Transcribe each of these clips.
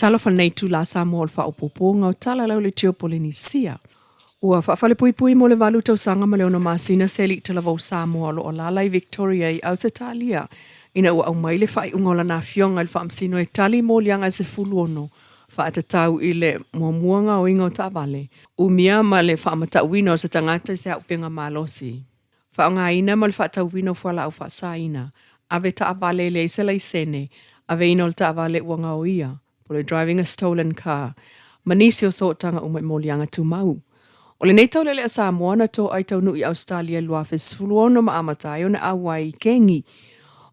Talofa lenei itula Samoa o le faaopoopoga o tala lauleitio o Polenisia. Ua faafalepuipui mo le 8 tausaga ma le 6 masina se alii talavou Samoa o lo o alaala i Victoria i Ausetalia ina ua aumai le faaiuga o lana afioga i le faamasino e tali moliaga e 16 faatatau i le muamua gaoiga o taavale, umia ma le faamatauina o se tagata i se auupega malosi. Faaaogaina ma le faatauina o fualaau faasaina, ave taavale e leai se laisene, aveina o le taavale ua gaoia, po o le driving a stolen car, ma nisi o sootaga uma i moliaga tumau. O lenei taulealea Samoa na toa i taunuu i Ausetalia i le 2016 ma amata ai ona auai i kegi.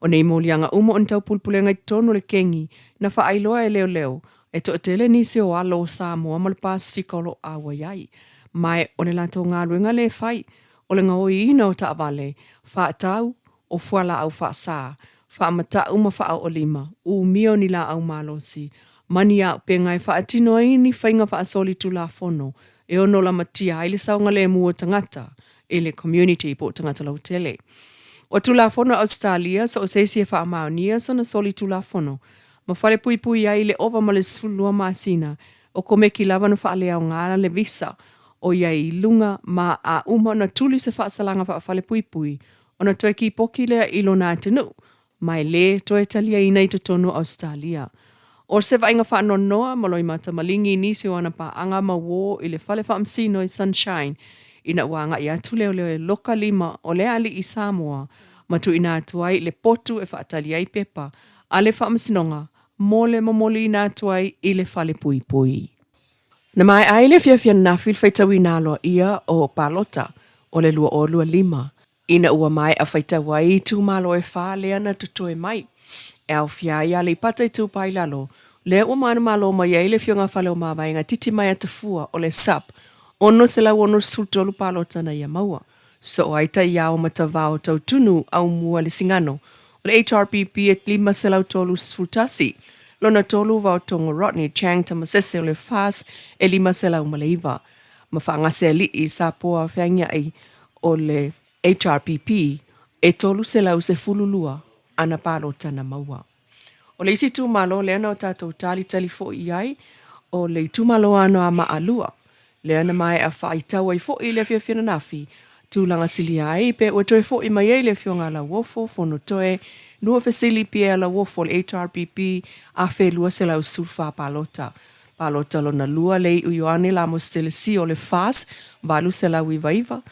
O nei moliaga uma o ni taupulepulega i totonu o le kegi na faailoa e leoleo e toatele nisi o alo o Samoa ma le Pasefika o lo o auai ai. Ma o le latou galuega lea e fai, o le gaoiina o taavale, faatau o fualaau faasa, faamatau ma faaoolima, umia o ni laau malosi, ma ni auupega e faatino ai ni faiga faasolitulafono e ono lamatia ai le saogalemu o tagata i le community po o tagata lautele. O Tulafono a Ausetalia, so o se isi e faamaonia sona solitulafono ma falepuipui ai i le ova ma le 12 masina, o komeki lava na faaleaoga le visa o i ai i luga ma a uma ona tuli se faasalaga faafalepuipui ona toe kipoki lea i lona atunuu ma e lē toe taliaina i totonu o Ausetalia. O se vaaiga faanoanoa ma loimata maligi i nisi o ana paaga ma uō i le fale faamasino i Sunshine ina ua agai atu leoleo e loka lima o lea alii Samoa ma tuuina atu ai i le potu e faatali ai pepa a le faamasinoga mo le momoliina atu ai i le fale puipui. Na maea ai le afiafi ananafi le faitauina aloaia o palota o le 2025 ina ua maea faitau ai itumalo e fa lea na totoe mai e aofia ai Aleipata Itupa i Lalo, lea ua manumalo mai ai le Afioga Faleomavaega Titimaea Tafua o le SUPP 663 palota na ia maua. Soo ai taiao ma tavao tautunu aumua le sigano o le HRPP e 531, lona tolu Vaotongo Rodney Chang Tamasese o le FAS e 509, ma Faagasealii Sapoa Feagiai o le HRPP e 312 ana palota na maua. O le isi itumalo lea na o tatou talitali foi i ai, o le itumalo Anoamaa 2, lea na maea faaitau ai foi i le afiafi ananafi, tulaga silia ai pe ua toe foi mai ai le Afioga Lauofo Fonotoe Nuafesili Pierre Lauofo o le HRPP 1214 palota. Palota lona lua le iu Ioane Lamos Telesio o le FAS 899,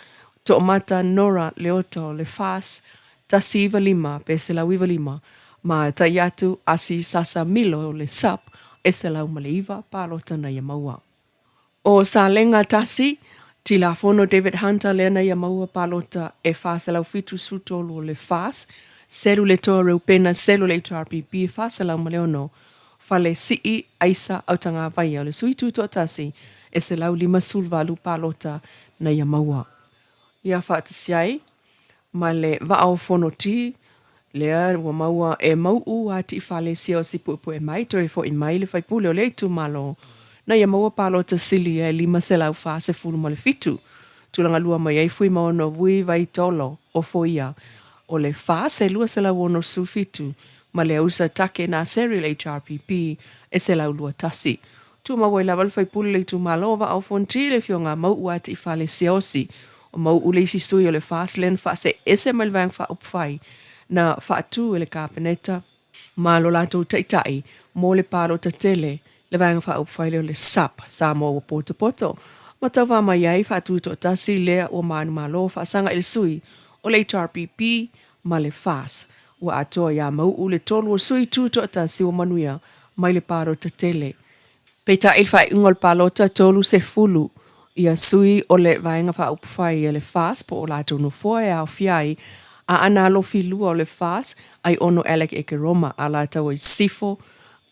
Toomata Nora Leota o le FAS 195 pe 195, ma tai atu Asi Sasa Milo o le SUPP e 109 palota na ia maua. O Salega Tasi, Tilafono David Hunter lea na ia maua palota e 473 o le FAS, selu le Toa Reupena selu le HRPP e 406, Fale Sii Aisa Autagavaia o le Sui Tutoatasi e 158 palota na ia maua. Ia faatasi ai ma le Vaa o Fonoti lea ua maua e mauʻu a Tiʻifale Siaosi Puepue mai toe foʻi mai le faipule o lea itumalo na ia maua palota silia e 547. Tulaga lua mai ai Fuimaono Vui Vaitolo o Foia o le FAS e 267 ma le Ausa Take Naseri o le HRPP e 121. Tumau ai lava le faipule o le itumalo o Vaa o Fonoti le afioga a Mauʻu Atiʻifale Siaosi. O Mauʻu le isi sui o le FAS lea na faaseese mai le Vaega Faaupufai na faatu e le Kapeneta ma lo latou taitai mo le palota tele le Vaega Faaupufai lea o le SUPP, Samoa Ua Potopoto, ma tauva mai ai faatutoatasi lea ua manumalo faasaga i le sui o le HRPP ma le FAS. Ua atoa iā Mauʻu le tolu o sui tutoatasi ua manuia mai le palota tele. Peitai i le faaiuga o le palota 30 ia sui o le Vaega Faaupufai a le FAS po o latou nofoa e aofia ai Aana Alofi 2 o le FAS, Aiono Alec Ekeroma, Alataua i Sisifo,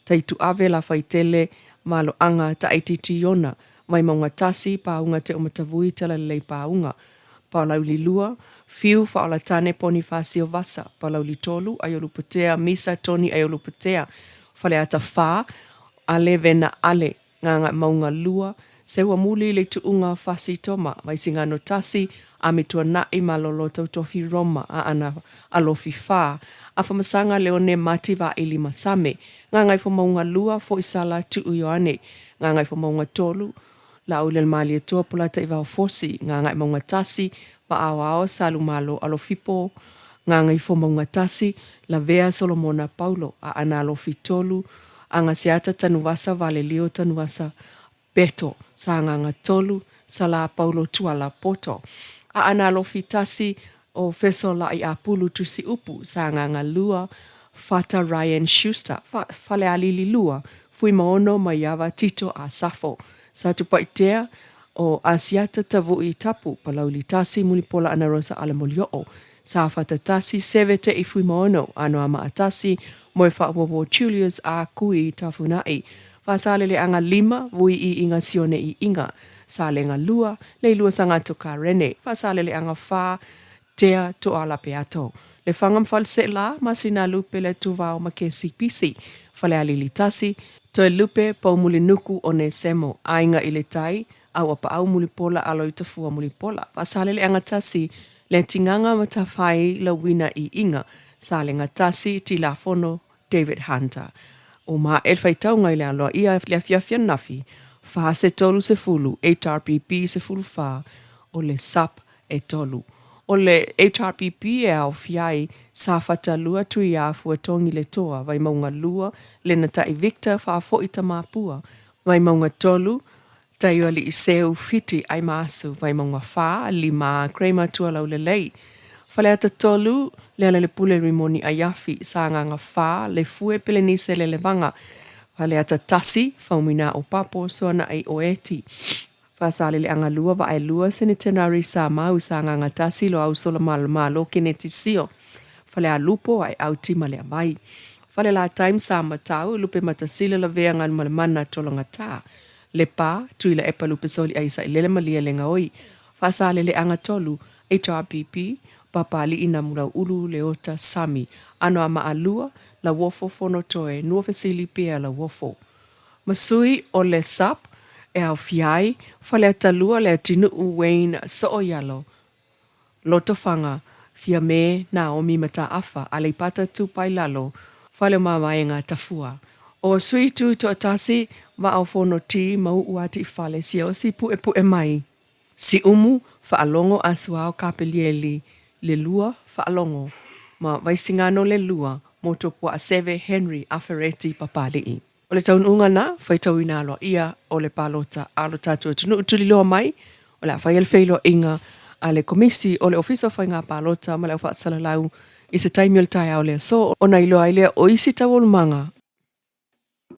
Taituave Lafaitele, Maloaga Taaititi Iona, Vaimauga 1, Pauga Teomatavui Talalelei Pauga, Palauli 2, Fiu Faaolatane Ponifasio Vasa, Palauli 3, Aiolupotea Misa Tony Aiolupotea, Faleata 4, Ale Vena Ale, Gagaemauga 2, Seuamuli Leituuga Fasi Toma, Vaisigano 1, Amituana'i Malolo Tautofi Roma Aana Alofi 4 Afamasaga Leone Mati Vaili Masame Gagaifomauga 2 Foisala Tuu Ioane Gagaifomauga 3 Laaulialemalietoa Polataivao Fosi Gagaemauga 1 Vaaoao Salumalo Alofipo Gagaifomauga 1 Lavea Solomona Paulo Aana Alofi 3 Agaseata Tanuvasa Valelio Tanuvasa Beto Sagaga 3 Sala Paulo Tuala Poto Aana Alofi 1 o Fesola'i Apulu Tusiupu Sagaga 2 Fata Ryan Schuster Falealili 2 Fuimaono Maiava Tito Asafo Satupaitea o Asiata Tavu'i Tapu Palauli 1 Mulipola Anarosa Alamolio'o Safata 1 Seve Te'i Fuimaono Anoamaa 1 Moefaauouo Julius A Kui Tafuna'i Faasaleleaga 5 Vui Iiga Sione Iiga Salega 2 Leilua Sagato Karene Faasaleleaga 4 Tea Toala Peato Lefaga ma Faleseela Masinalupe Letuvao ma Kesi Pisi Falealili 1 Toelupe Poumulinuku Onesemo Aiga i le Tai Auapaau Mulipola Aloitafua Mulipola Faasaleleaga 1 Letigaga Matafai Lauina Iiga Salega 1 Tilafono David Hunter O maea le faitauga i le aloaia le afiafi ananafi 4 se 30 HRPP 14 o le SUP e 3. O le HRPP e aofia ai Safata 2 Tuiā Fuatogi Letoa Vaimauga 2 Lenatai Victor Faafo'i Tamapua Vaimauga 3 Taioalii Seu Fiti Aimaasu Vaimauga 4 5 Kramer Tualaulelei Faleata 3 Lealailepule Rimoni Aiafi Sagaga 4 Lefue Pelenise Lelevaga Faleata 1 Faumuina Opapo Soana'i Oeti Faasaleleaga 2 Vaaelua Senetenari Samau Sagaga 1 Loau Solamalomalo Keneti Sio Falealupo Aeau Timaleavai Falelatai ma Samatau Lupematasila Lavea Galumalemana Tologata Lepa Tuilaepa Lupesoli Sailele Malielegaoi Faasaleleaga 3 HRPP Papali'i Namulau'ulu Leota Sami Anoamaa 2 Lauofo Fonotoe Nuafesili Pierre Lauofo Ma sui o le SUP e aofia ai Faleata 2 Leatinuu Wayne Sooialo Lotofaga Fiame Naomi Mataafa Aleipata Itupa i Lalo Faleomavaega Tafua O Sui Tutoatasi Vaa o Fonoti Mau'u Ati'ifale Siaosi Pu'epu'e mai Siumu Faalogo Asuao Kapelieli Lelua Faalogo ma Vaisigano Lelua Motuopuaa Seve Henry Afereti Papali'i. O le taunuuga lena, faitauina aloaia o le palota a lo tatou atunuu tuliloa mai, o le a faia le feiloaiga a le Komisi o le Ofisa o Faiga Palota ma le Au Faasalalau i se taimi o le taeao le aso, ona iloa ai lea o isi taualumaga.